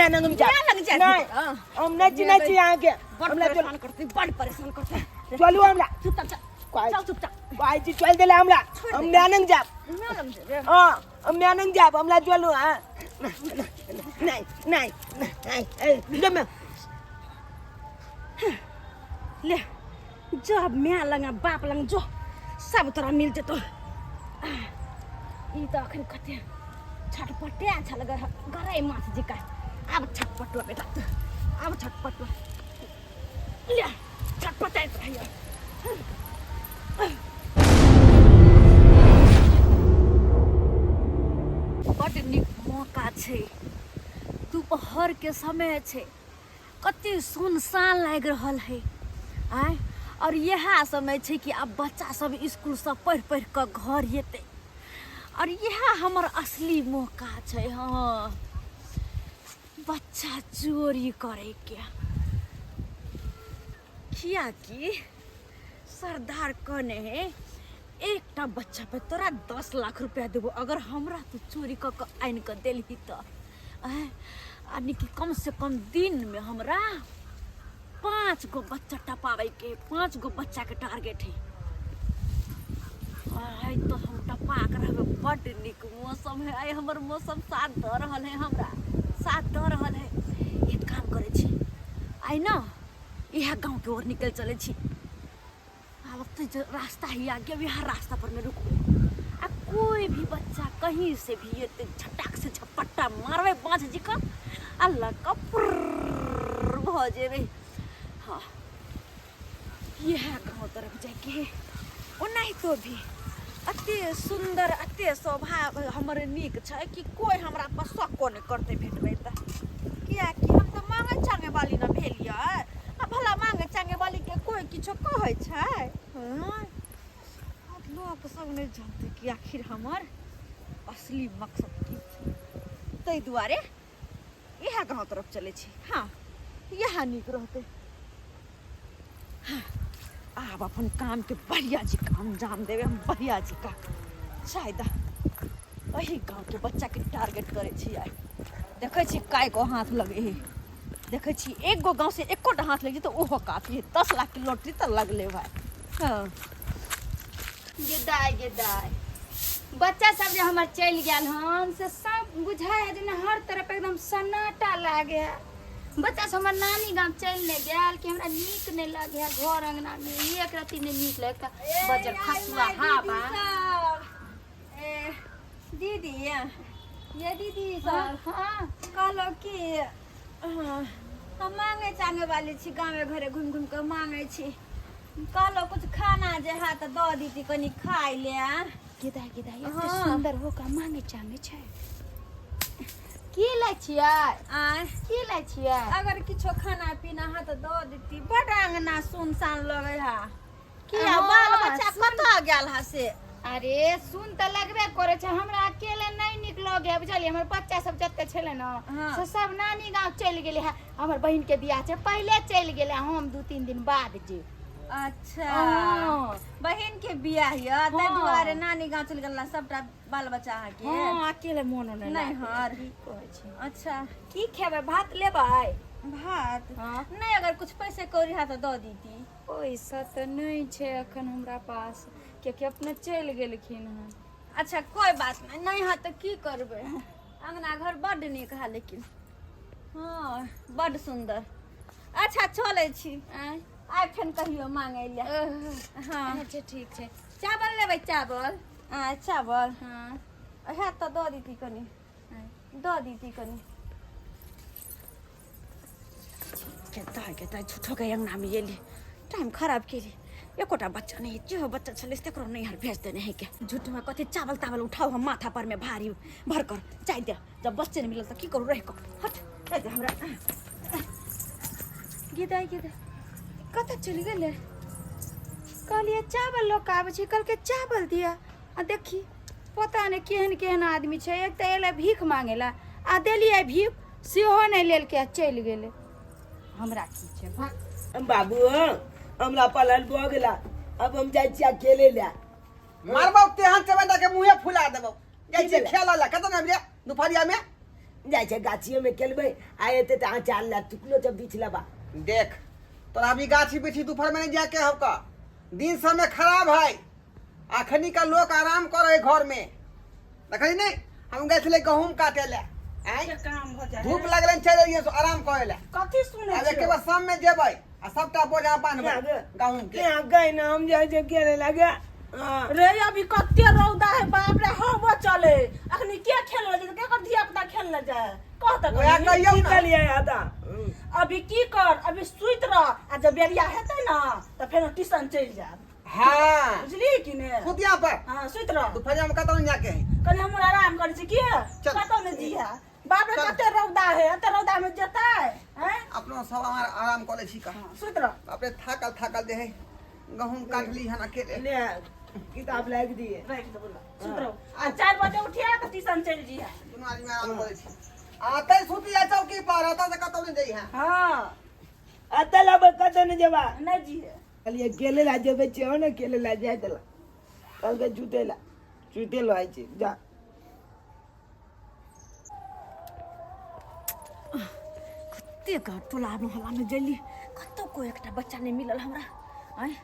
मैं नंग जा मैं लग जाए नहीं हम नहीं चिन्है छी अहाँके बड़ हमरा चल परेशान करते बड़ परेशान करते चलू हमरा चुपचाप चल कहै चल चुपचाप कहै छी चल देले हमरा हम मैं नंग जाब मैं लग जेबे हाँ हम मैं नंग जाब हमरा चलू हाँ नहीं नहीं नहीं ए मैं ले जब माय लग आ बाप लग जो सब तोरा मिल जेतो ई तऽ अखन कते छटपटे छल गरै माछ जकाँ आब छटपटुआ बेटा तू आब छटपटुआ ले छटपटाइत रहैया। बड्ड नीक मौका छै, दुपहर के समय छै, कते सुनसान लागि रहल है आँय। और इएह समय छै कि आब बच्चा सब स्कूलसँ पढ़ि पढ़ि कऽ घर एतै और इएह हमर असली मौका छै। हँ, बच्चा चोरी करैके, कियाकि सरदार कहने है एकटा बच्चा पे तोरा 10 लाख रुपया देबो अगर हमरा तू चोरी कऽ कऽ आनि कऽ देलही तऽ। आँय, यानी कि कम से कम दिन में हमरा पाँच गो बच्चा टपाबैके है, पाँच गो बच्चा के टारगेट है। आइ तो हम टपा के रहबै। बड्ड नीक मौसम है आइ, हमर मौसम साथ दऽ रहल है, हमरा साथ दऽ रहल है। एक काम करै छी, आइ न इएह गाँव के ओर निकल चलै छी। आब ओते जो रास्ता ही आगे इएह रास्ता पर में रुकबै आ कोई भी बच्चा कहीं से भी एते झटाक से झपट्टा मारबै बाँझ जी का आ लऽ कऽ पुर्र भऽ जेबै। हाँ, इएह गाँव तरफ जाइके है। ओनाहितो भी अते सुन्दर अते स्वभाव हमर नीक छै कि कोइ हमरा पर शको नहि करतै भेटबै तऽ, किएकि हम तऽ मांगे चांगे वाली ने भेलियै। आ भला मांगे चांगे वाली के कोइ किछो कहै छै? हँ, लोक सब नहि जानतै कि आखिर हमर असली मकसद की छै। ताहि दुआरे इएह गाँव तरफ चलै छी। हँ, इएह नीक रहतै। हाँ, आब अपन कामके बढ़िया जी काम अंजाम देबै हम बढ़िया जी का। शायद एही गाँवके बच्चाके टारगेट करै छी आइ। देखै छी काय गो हाथ लगे है, देखै छी। एक गो गाँव से एकोटा हाथ लग जेतै, ओहो काफी है। 10 लाख के लॉटरी तऽ लगले भाई। हाँ। गे दाय, गे दाय, बच्चा सब जे हमर चलि गेल हन से सब बुझाइ है जेना हर तरफ एकदम सन्नाटा लागे है। बच्चा सब हमर नानी गाम चलि नहि गेल कि हमरा नीक नहि लगे है घर अंगना में एक रत्ती नहि नीक लगे बजर खसुआ हवा। ए, दीदी, ये दीदी सब। हाँ। कहलहुँ कि हाँ, हम मांगे चांगे वाली छी, गामे घरे घुमि घुमि कऽ मांगे छी। कहलहुँ कुछ खाना जे है तऽ दऽ दीती कनि खाय ले। गेदाय, गेदाय, एते हाँ। सुन्दर हो का मांगे चांगे छै? की लै छियै? आँय? की लै छियै? अगर किछो खाना पीना है तऽ दऽ देती। बड अंगना सुनसान लगै है किया? हाँ, बाल बच्चा कतऽ गेल है से? अरे, सुन तऽ लगबे करे छै। हमरा अकेले नहीं नीक लगे है, बुझलियै? हमर बच्चा सब जते छलै ने से सब नानी गाँव चलि गेलै है। हमर बहिन के बियाह छै, पहिले चलि गेलै, हम 2-3 दिन बाद जेब। अच्छा। हाँ। बहिन के बियाह यऽ ताहि दुआरे नानी गाँव चलि गेल सबटा बाल बच्चा अहाँके? हाँ, अकेले मोन नहि नहि लागै। हर। की कहै छै? अच्छा। की खेबै? भात लेबै? भात? हाँ। नहि, अगर कुछ पैसे कौड़ी है तऽ दऽ दीती। पैसा तऽ नहि छै अखन हमरा पास, कियाकि अपने चलि गेलखिन हन। अच्छा, कोई बात नहीं, नहीं है तऽ की करबै? अंगना घर बड्ड नीक है लेकिन, हाँ, बड्ड सुन्दर। अच्छा, चलै छी। आँय? आइ फेन कहियो मांगै ले। हाँ। अच्छा, ठीक छै। चावल लेबै? चावल? आ चावल? हाँ। है तऽ दऽ दीती कनि, दऽ दीती कनि। केता केता झूठो के अंगना में एली, टाइम खराब केली। एकोटा बच्चा नहीं, जेहो बच्चा छलै तकरो नैहर भेज देने है के। झूठ में कथी चावल तावल उठाओ हम माथा पर में भारी भर कर चाय दे। जब बच्चे नहीं मिलल तऽ की करू रहि कऽ? हट, दे दे हमरा। गेदाय, गेदाय, कतऽ चलि गेलै? कहलियै चावल लऽ कऽ आबै छी, कहलकै चावल दिअ। आ देखी, पता नहि केहन केहन आदमी छै। एक तऽ एलै भीख मांगे ला आ देलियै भीख, सेहो नहि लेलकै आ चलि गेलै। हमरा की छै, भाग। बाबू, हमरा पलल भऽ गेला, अब हम जाइ छियै खेले लए। मारबौ तेहन चमेटा के मुँहे फुला देबौ। जाइ छियै खेलऽ लए, कतऽ नाम रे दुपहरिया में? जाइ छै गाछिए में खेलबै आ एते तऽ अचार ला टुकलो जब बीछ लेबा। देख तोरा अभी गाछी बिछी दोपहर में नहीं जाके होगा, दिन समय खराब है, अखनी का लोग आराम करे घर में। देखली नहीं हम गए छलै गहूम काटे ले, आँय? के काम हो जाए धूप लगल चलि एलियै सो आराम करे ले। कथी सुनै आब एके बार शाम में जेबै आ सबटा बोझा बान्हबै गहूम के। के गए ना हम जाइ छै खेले लागे। हाँ। रे अभी कते रौदा है बाप रे, हवा चले अखनी के खेल जाए, केकर धिया पुता खेल जाए कह त ओएह कनी। कहियौ की ना। कहलियै आदा? अभी की कर, अभी सुति रह आ जब बेरिया हेतै ना त फेर ट्यूशन चलि जायब। हाँ बुझलियै कि ने? सुतिया पर। हाँ सुति रह। दुपहरिया में कतौ नहीं जाके है। कनी हमर आराम करै छी के चल। कतौ नहि जिया बाप रे, चल। कते रौदा है, एते रौदा में जेतै हैं? अपनो सब हमार आराम कऽ लै छी का। हाँ, सुति रह। बाप रे थाकल थाकल जे है गहूम काटली हन अकेले। ने किताब लाग दिए। राखि देबो ला, सुति रह आ 4 बजे उठिया तऽ ट्यूशन चलि जिया। दुनू आदमी आराम करै छी। आते सुतिया चौकी पर, अतऽ से कतौ नहीं जइहा। हाँ अतऽ लाबै कतौ नहीं जेबा। नहि जिहे। कहलियै केले ला जेबै छियै ने, केले ला जाय देला। कहलकै जुते ला, जुते लो आइ छी जा। कते गाँव टोला मोहल्ला में गेली, कतौ कोई एकटा बच्चा नहीं मिलल हमरा। आँय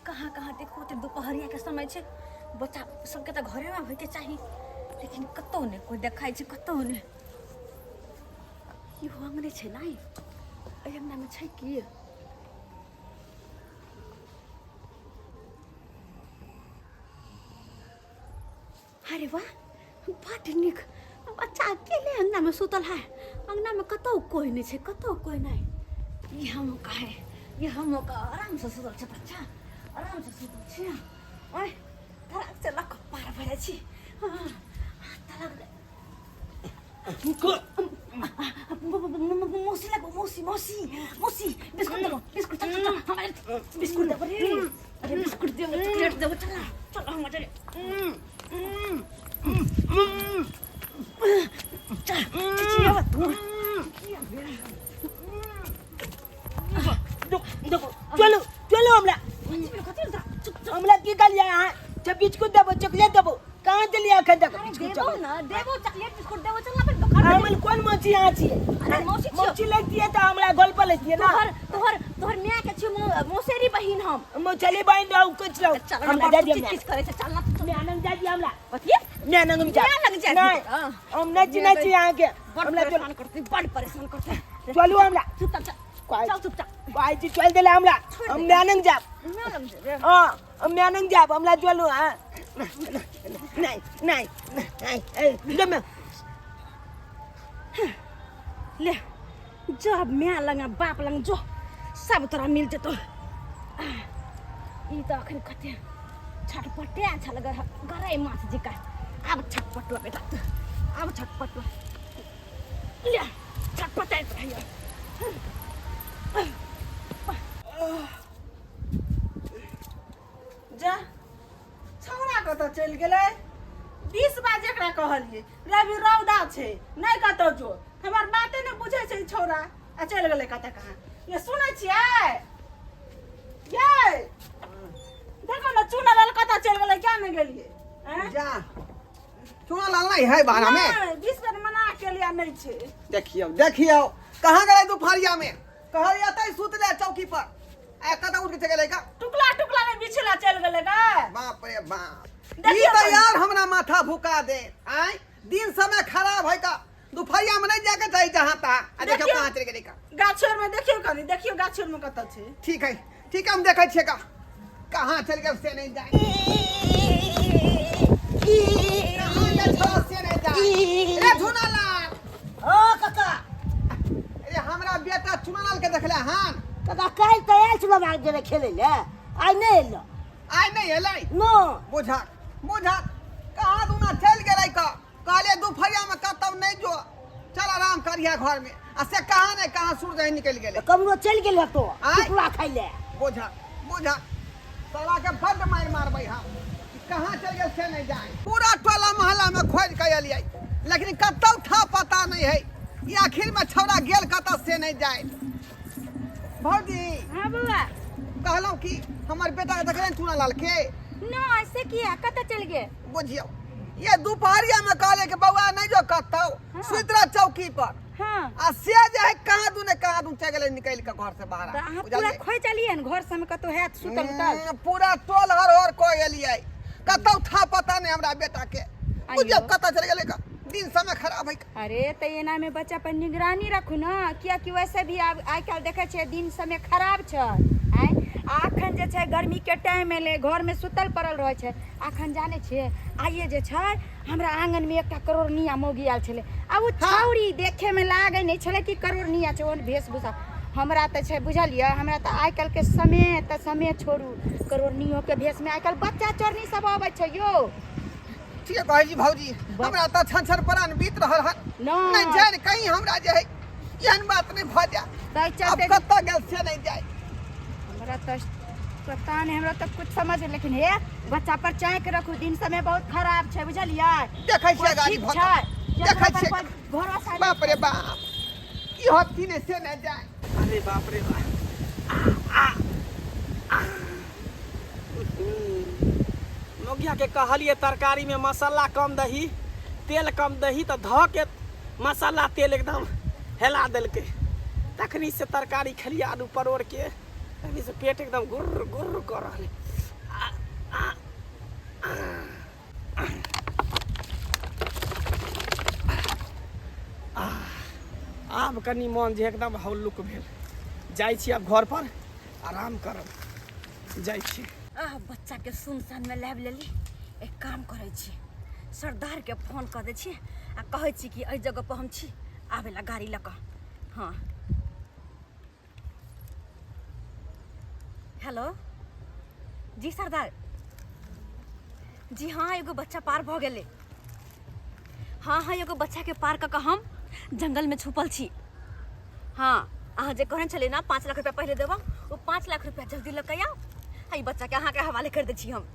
कहाँ कहाँ देखो, ते दुपहरिया के समय छै, बच्चा सबके तऽ घरे में होइके चाही, लेकिन कतौ नहि कोई देखाइ छै, कतौ नहि। इहो अंगने छै नहि, एहि अंगना में छै की? अरे वाह बड नीक, बच्चा अकेले अंगना में सुतल है, अंगना में कतौ कोई नहीं छै, कतौ कोई नहीं। इह मौका है, इह मौका, आराम से सुतल छै बच्चा, आराम से सुतल छै। ओए तलाक से लक पार भऽ जाइ छी। हाँ, तलाक दे। मौसी लगो, मौसी मौसी मौसी बिस्कुट देबो, बिस्कुट, चल चल चल, हमारे बिस्कुट देबो रे, अरे बिस्कुट देबो, चॉकलेट देबो, चल चल हम चल चल चिचिया तू। देखो चलो चलो हमरा हमरा की कहलियै अहाँ? जब बिस्कुट देबो चॉकलेट देबो, कहाँ देलियै अखन तक? बिस्कुट देबो चॉकलेट ना, देबो चॉकलेट बिस्कुट देबो, चल ना फिर दुकान पे। हमर कोन मौसी अहाँ छियै? अरे मौसी छियौ। मौसी लगतियै तऽ हमरा गल पर लैतियै ना। तोहर तोहर तोहर माय के छियौ, मौसेरी बहिन हम। मौसली बहिन रहू कुछ रहू। चल हमरा हमरा जा दिअ किच किच करै छै, चल ना। माय लग जा दिअ हमरा। कथी? माय लग जा। माय लग जा। नहीं, हाँ। हम नहीं चिन्है छी अहाँके। बड़ हमरा चल परेशान करतै, बड़ परेशान करतै। चलू हमरा। चुपचाप चल, कहै चल चुपचाप। कहै छी चल देले हमरा। हम माय लग जायब। माय लग जेबै? हाँ हम माय लग जायब, हमरा चलू। हाँ नहीं नहीं नहीं, ए, ले। ले जब माय लग बाप लग जो सब तोरा मिल जेतौ। ई तऽ अखन कते छटपटे छल गरई माछ जिका, आब छटपटुआ बेटा तू, आब छटपटुआ ले छटपटाइत रहैया। जा छौड़ा कतऽ चलि गेलै? 20 बार एकरा कहलियै रवि रौदा छै नहि कतौ जो, हमर बाते नहि बुझै छै छौड़ा, आ चलि गेलै कतऽ कहाँ। ये सुनै छियै ये देखो ने चूना लाल कतऽ चलि गेलै, क्या नहि गेलियै आँय? जा चूना लाल नहीं है बारा में। नहि, 20 बेर मना केलियै नहि छै। देखियौ देखियौ कहाँ गेलै दुपहरिया में, कहलियै एतै सुतले चौकी पर, आ कतऽ उठ के चलि गेलै का? टुकला टुकला में बिछला चलि गेलै का? बाप रे बाप, देखियौ ई तऽ कनी। यार हमरा माथा भुका दे। आँय दिन समय खराब है का, दुपहरिया में नहीं जाके चाही जहाँ तहाँ, आ देखियौ देखियौ। कहाँ चलि गेलै का। गाछोर में देखियौ कनी, देखियौ गाछोर में कतऽ छै। ठीक है ठीक है, हम देखै छियै का कहाँ चलि गेल से नहीं जाए, कहाँ गेल छौ से नहीं जाए। रे झुनालाल। ओ काका। अरे हमरा बेटा चुनालाल के देखले हन? काका काल्हि तऽ आयल छलहुँ बाग जेबै खेलै लए, आइ नहि एलहुँ। आइ नहि एलै? नो। बुझक बुझक कहाँ दूना चलि गेलै का, कहलियै दुपहरिया में कतौ नहीं जो, चल आराम करिहे घर में, आ से कहाँ ने कहाँ सूरज निकलि गेलै। कमरो चलि गेल होतो आँय? टुकड़ा खाइ लए। बुझक बुझक साला के बड्ड मारि मारबै हम, कहाँ चलि गेल से नहीं जाए। पूरा टोला मोहल्ला में खोज के एलियै लेकिन कतौ था पता नहीं है, ई आखिर में छौड़ा गेल कतऽ से नहीं जाए। भौजी। हाँ बउआ। कहलहुँ कि हमर बेटा के देखले चूना लाल के? न, से किया कतऽ चलि गेल? बुझियौ ये दुपहरिया में कहले कि बौआ नहीं जो कतौ सुति रह चौकी पर। हाँ। आ से जे है कहाँ दू ने कहाँ दू चलि गेलै निकलि के घर से बाहर। तऽ अहाँ पूरा बुझलियै? खोजि एलियै हन घर सबमे कतौ हैत सुतल उतल? पूरा टोल हर हर कऽ एलियै, कतौ था पता नहीं हमरा बेटा के। बुझियौ कतऽ चलि गेलै का? दिन समय खराब है। अरे तऽ एना में बच्चा पर निगरानी रखू ना, कियाकि वैसे भी आब आइ काल्हि देखै छियै दिन समय खराब छै। आँय, आ अखन जे छै गर्मी के टाइम एलै, घर में सुतल पड़ल रहै छै। अखन जानै छियै, आइए जे छै हमरा आंगन में एकटा करोड़निया मौगी आयल छलै, आ ओ छौड़ी देखे में लागै नहि छलै कि करोड़निया छै, ओहन वेशभूषा हमरा तऽ छै बुझलियै। हमरा तऽ आइ काल्हि के समय तऽ समय छोड़ू, करोड़नियो के भेष में आइ काल्हि बच्चा चोरनी सब अबै छै यौ। ठीक कहै छी भौजी, हमरा तऽ छन छन प्राण बीत रहल हन। नहि नहि जानि कहीं हमरा जे है एहन बात नहि भऽ जाय। ताहि आब चलते कतऽ गेल से नहि जाय, हमरा तऽ पता नहि, हमरा तऽ कुछ समझ, लेकिन हे बच्चा पर चाँकि रखू, दिन समय बहुत खराब छै बुझलियै। देखै छियै कोइ गाड़ी ठीक भऽ छै देखै केकरो पर छियै। कोइ भरोसा नहि। बाप रे बाप, की होत की नहि से नहि जाय। अरे बाप रे बाप, मोगिया के कहलिए तरकारी में मसाला कम दही तेल कम दही, तऽ धऽ के मसाला तेल एकदम हेला देलकै। तखनी से तरकारी खेलिए आलू परोड़ के, तखनी से पेट एकदम गुर्र गुर्र कऽ रहल। आब कनि मन जे एकदम हल्लुक भेल। जाइ छी आब घर पर आराम करब, जाइ छी। आह, बच्चा के सुनसान में लाबि लेली। एक काम करै छी, सरदार के फोन कऽ दै छी आ कहै छी कि एहि जगह पर हम छी, आबै ला गाड़ी लऽ कऽ। हाँ हेलो जी सरदार जी। हाँ एगो बच्चा पार भऽ गेलै। हाँ हाँ, एगो बच्चा के पार कऽ कऽ हम जंगल में छुपल छी। हाँ, अहाँ जे कहने छलियै ने 5 लाख रुपया पहिले देबो, ओ 5 लाख रुपया जल्दी लऽ कऽ आउ, आ ई बच्चा के अहाँके हवाले कर दै छी हम।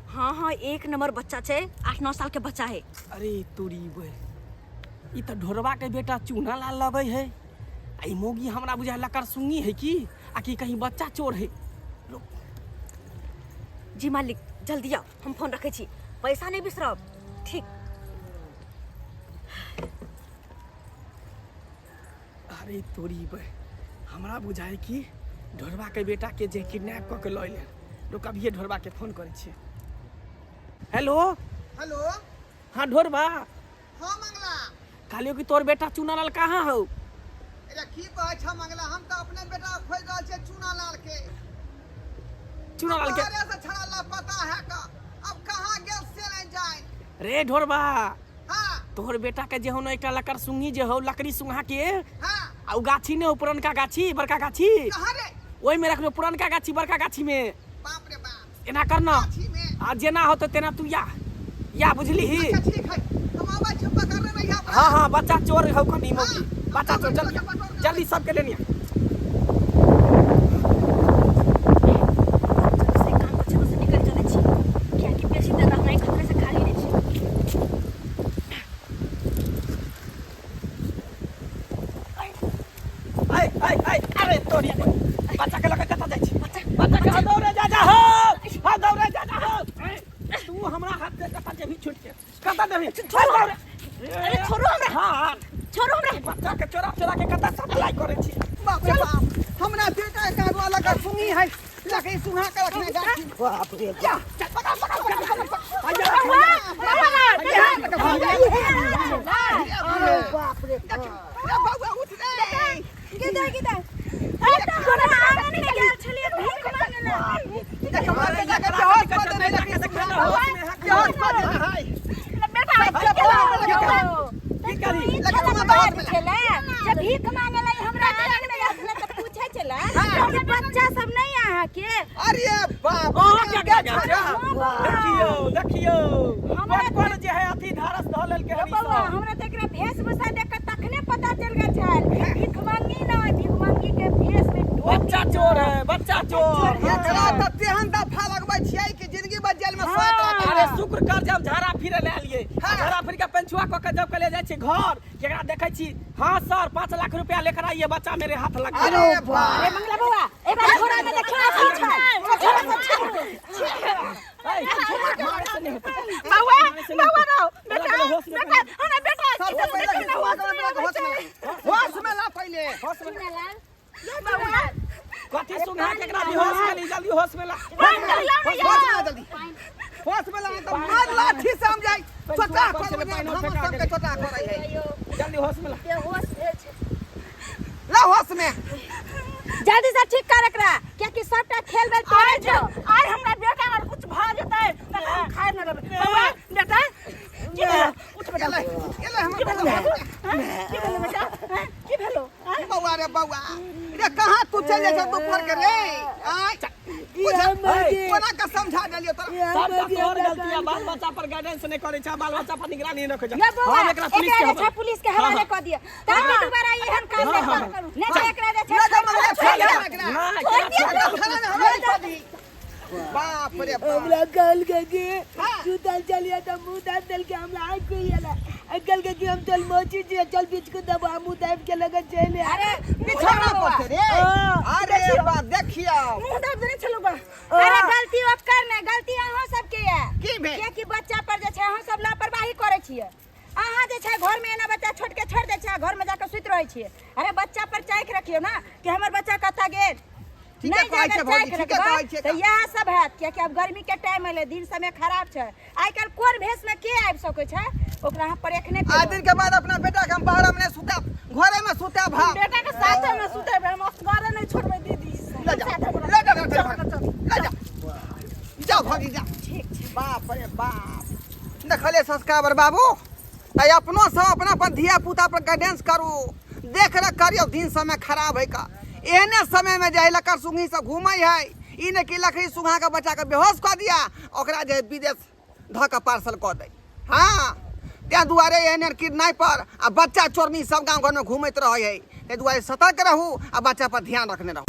हाँ हाँ, एक नंबर बच्चा छै, 8-9 साल के बच्चा है। अरे तोरी बे, ई तऽ ढोरबा के बेटा चूना लाल लगै है, आ ई मौगी हमरा बुझाय लकर सुंगी है की, आ कि कहीं बच्चा चोर है। जी मालिक, जल्दी आउ, हम फोन रखै छी, पैसा नहीं बिसरब। ठीक। अरे तोरी बे, हमरा बुझाय कि ढोरबा के बेटा के जे किडनैप कऽ के लऽ एलै। लोक अभिये ढोरबा के फोन करै छियै। हेलो। हेलो। हाँ ढोरबा। हाँ मंगला। कहलियो कि तोर बेटा चूना लाल कहाँ हौ? अरे की कहै छ मंगला, हम तऽ अपने बेटा के खोजि रहल छियै चूना लाल के। चूना लाल के? अरे से छड़ा लापता है का, अब कहाँ गेल से नहीं जाए। रे ढोरबा। हाँ। तोहर बेटा के जे हो न एकटा लकड़ सुंगी जे हो, लकड़ी सुंघा के। हाँ। आ उ गाछी ने, पुरनका गाछी, बड़का गाछी। कहाँ रे? ओहि में रखलो, पुरनका गाछी, बड़का गाछी में। बाप रे बाप। एना कर न। गाछी में। आ जेना होतो तेना तू या या, बुझली ही? अच्छा ठीक है, हम आबै छी, पकड़ रहे यहाँ पर। हाँ हाँ, बच्चा चोर हो कनी मौगी। हाँ, बच्चा चोर, जल्दी बच्चा चोर। जल्दी सबके लेनी। से काम पर छै से निकल चलै छी, कियाकि बेसी देर रहनाइ खतरे से खाली नहि छै। आई आई आई, अरे तोरी बच्चा के लके कतऽ जाइ छी? बच्चा के दौड़े जा जा हो, हाँ दौड़े जा जा हो। तू हमरा हाथ से कतऽ जेबही छूट के, कतऽ देबही? दौड़े। अरे छोड़ू हमरा। हाँ छोड़ू हमरा। बच्चा के चोरा चोरा के कतऽ सप्लाई करै छी? बाप रे बाप, हमरा बेटा के आगू लगा सुंगी है, लकड़ी सुंघा के रखने गाछी। बाप रे। जा चल, पकड़ पकड़ पकड़ पकड़ पकड़। अरे बाप रे बाप। रे बौआ उठ रे। गिदा गिदा, अरे तऽ हमरा आंगन में गेल छलियै भीख मांगे ला। देख हमरा बेटा के बेहोश कऽ देने, लकड़ी सुंघा के बेहोश कऽ देने है। बेटा की करी? लकड़ी सुंघा के हाथ में ला। छलै जे भीख मांगे ला हमरा आंगन में आयल छलै तऽ पूछै छलै कि बच्चा सब नहि अहाँके? अरे बाप। अहाँ के क्या क्या? देखियौ देखियौ, हमरा कोन कोन जे है अथी धारस धऽ लेलकै हन ई बौआ। सब। हमरा तऽ एकरा वेशभूषा देख कऽ तखने पता चलि गेल छल, भिखमंगी नहि, भिखमंगी के भेष में टोपी। बच्चा चोर है, बच्चा चोर। एकरा तऽ तेहन दफा लगबै छियै कि जिंदगी भर जेल में सोइत रहतै। अरे शुक्र कर जे हम झाड़ा फिरे ले आलिए। हाँ। झाड़ा फिर के पंचुआ कऽ के जब कले जाइ छी घर, केकरा देखै छी? हाँ सर, 5 लाख रुपया लेकर आइए, बच्चा मेरे हाथ लग गया। अरे बाप। अरे मंगला बौआ, एकरा झोरा में देखियौ अथी छै, झोरा में छै। मारे से नहीं होतै। बउआ मारे से नहीं बउआ होतै। रहो बेटा पहिले होश में बेटा हमरा बेटा सबसे पहिले घिसुआ के बेटा के होश में ला। होश में ला पहिले। होश में चुनालाल बउआ कथी सुंघा के एकरा बेहोश में ली जल्दी होश में ला। पानि ला होश में ला जल्दी। होश में ला नहीं तो मार लाठी से हम जाई। चोटा पानि कर पानि हम फेंका सबके गेलै। चोटा करै है। जल्दी होश में ला। बेहोश भेल छै। ला होश में। जल्दी से ठीक कर एकरा, कियाकि सबटा खेल बेल तोरे आइ छौ। आइ हमरा बेटा आर कुछ भऽ जेतै तऽ हम खाय न रहबै। बउआ बेटा की भेलो? उठ बेटा। एलै एलै हमर की भेलो बौआ। हैं? की भेलो बेटा हैं? की भेलो हैं? बौआ रे बौआ रे, कहाँ तू चल जाइ छह दोपहर के रे? आय कोना के समझा देलियो तोरा? सबटा तोहर गलती है, बाल बच्चा पर गाइडेंस नहीं करै छै, बाल बच्चा पर निगरानी नहीं रखै छै। ये बौआ, हम एकरा पुलिस के एकरा जे छै हवाले पुलिस के हवाले कऽ दिअ, ताकि दोबारा एहन काम नहि करू। नहि तऽ एकरा जे छै ले जा मगरा, छोड़ दे एकरा। नहि, छोड़ एकरा दे, थाना में हवाले कऽ दी। बाप रे बाप। हमरा कहल के कि सुतल चलिए तो मुंह दाब देल के हमरा आँख खुल गेल। अकल के कि हम चल मोची जी चल बीच को दबा मुंह दाब के लगन चले। अरे बिछौना पर छै रे। अरे बा देखियो। मुँह दाब देने छलहुँ बा। अरे गलती ओकर नहि, गलती अहाँ सबके यऽ। की भेल? कियाकि बच्चा पर जे छै अहाँ सब लापरवाही करै छियै। अहाँ जे छै घर में एना बच्चा छोट के छोड़ दै छियै, घर में जाके सुति रहै छियै। अरे बच्चा पर चाखि रखियौ ना कि हमर बच्चा कतऽ गेल। ठीके नहि कहै जे छै अगर भौजी, चाखि ठीके रखबै कहै छै। तऽ इएह सब हैत, कियाकि आब गर्मी के टाइम एलै, दिन समय खराब छै, आइ काल्हि कोन भेष में के आबि सकै छै ओकरा अहाँ परेखने आज दिन के बाद अपना बेटा के हम बाहर में नहीं सुताब, घरे में सुताब हम। बेटा के साथे में सुतेबै, हम असगरे नहि छोड़बै दीदी। ले जा ले जा ले जा ले जा, जाओ भौजी जा। ठीक छै। बाप रे बाप, देखले संस्कार बाबू। तै अपनो सब अपना अपन धिया पुता पर गाइडेंस करू, देख रेख करियो। दिन समय खराब है का, एहने समय में जे है लकर सुंघी सब घूमै है, ई ने कि लकड़ी सुंघा के बच्चा के बेहोश कऽ दिया, ओकरा जे विदेश धऽ के पार्सल कऽ दै। हाँ, ताहि दुआरे एहन एहन किडनैपर आ बच्चा चोरनी सब गाँव घरमे घूमैत रहै है। ताहि दुआरे सतर्क रहू आ बच्चा पर ध्यान रखने रहू।